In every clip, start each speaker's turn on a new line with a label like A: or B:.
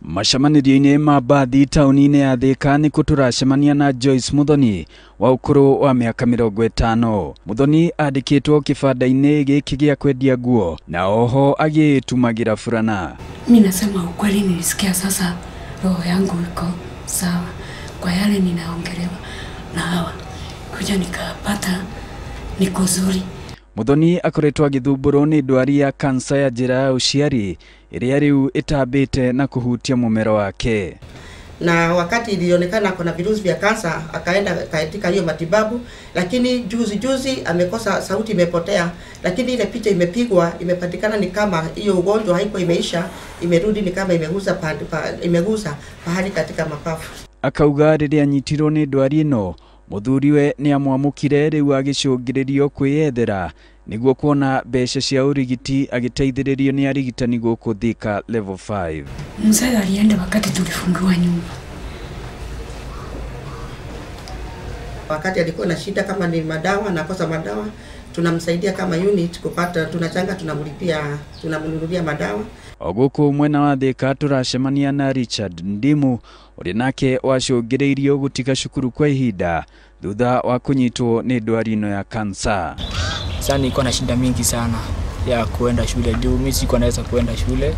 A: Macemanĩrio-inĩ ma mbathi taũni-inĩ ya Thika nĩkuo tũracemania na Joyce Muthoni wa ũkũrũ wa mĩaka 50. Muthoni andĩkĩtwo kĩbanda-inĩ gĩkĩ gĩa kwendia nguo na oho agĩtumagĩra burana.
B: Mimi nasema ukweli, nilisikia sasa roho yangu iko sawa kwa yale ninaongelewa na hawa kuja nikapata niko zuri.
A: Muthoni akoretwo agĩthumbũrwo nĩ ndwari ya kansa ya njĩra ya ũciari ĩrĩa rĩu ĩtambĩte na kũhutia mũmero wake.
C: Na wakati ilionekana kuna virusi vya kansa akaenda katika hiyo matibabu, lakini juzi juzi amekosa sauti, imepotea, lakini ile picha imepigwa imepatikana ni kama hiyo ugonjwa haiko imeisha, imerudi ni kama imegusa imegusa pahali katika mapafu.
A: Akauga rĩrĩa anyitirwo nĩ ndwari ĩno mũthuriwe nĩ amwamũkire rĩu agĩcũngĩrĩrio kwĩyethera nĩguo kuona mbeca cia ũrigiti agĩteithĩrĩrio nĩ arigitani gũkũ Thika level 5.
B: Mzee alienda wakati tulifungiwa nyumba.
C: Wakati alikuwa na shida kama ni madawa, anakosa madawa, tunamsaidia kama unit kupata, tunachanga, tunamlipia, tunamnunulia madawa.
A: Ogũkũ mwena wa Thika tũracemania na Richard Ndimu ũrĩa nake wacũngĩrĩirio gũtiga cukuru kwa ihinda thutha wa kũnyitwo nĩ ndwari ĩno ya kansa.
D: Sasa nilikuwa na shida mingi sana ya kuenda shule juu mimi sikuwa naweza kuenda shule.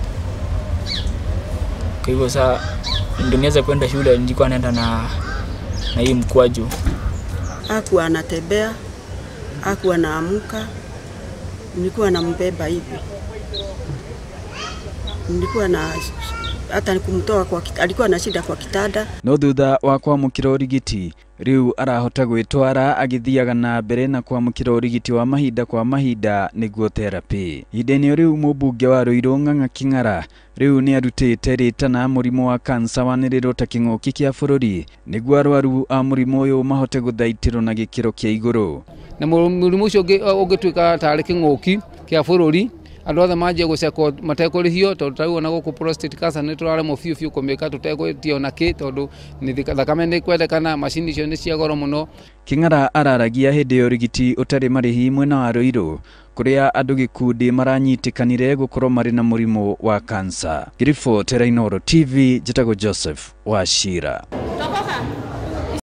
D: Kwa hivyo sasa ndio niweze kuenda shule nilikuwa naenda na hii mkwaju.
E: Hakuwa anatembea, hakuwa anaamka, nilikuwa nambeba hivi. Nilikuwa na hata kumtoa kwa alikuwa na shida kwa kitanda.
A: No thutha wa kwamũkĩra ũrigiti rĩu arahota gwĩtwara agĩthiaga na mbere na kwamũkĩra ũrigiti wa mahinda kwa mahinda nĩguo therapy. Ihinda-inĩ rĩu mũmbunge wa Ruiru Ng'ang'a Kĩng'ara rĩu nĩ arutĩte rĩtana mũrimũ wa kansa wanĩrĩrwo ta kĩng'ũki kĩa bũrũri nĩguo arwaru a mũrimũ ũyũ mahote gũthaitĩrwo na gĩkĩro kĩa igũrũ.
F: Na mũrimũ ũcio ũngĩtuĩka tarĩ kĩng'ũki kĩa bũrũri andũ othe manjie gũcekwo matekũrĩhio tondũ tarĩu ona gũkũ prostate cancer nĩ tũraremwo biũ biũ kũmĩka tũtegwĩtio na kĩ tondũ thakame nĩ kwendekana, macini icio nĩ cia goro mũno.
A: Kĩng'ara araragia hĩndĩ ya ũrigiti ũtarĩ marĩhi mwena wa Ruiru kũrĩa andũ gĩkundi maranyitĩkanire gũkorwo marĩ na mũrimũ wa kansa. Ngĩribotera Inooro TV, njĩtagwo Joseph Wachira.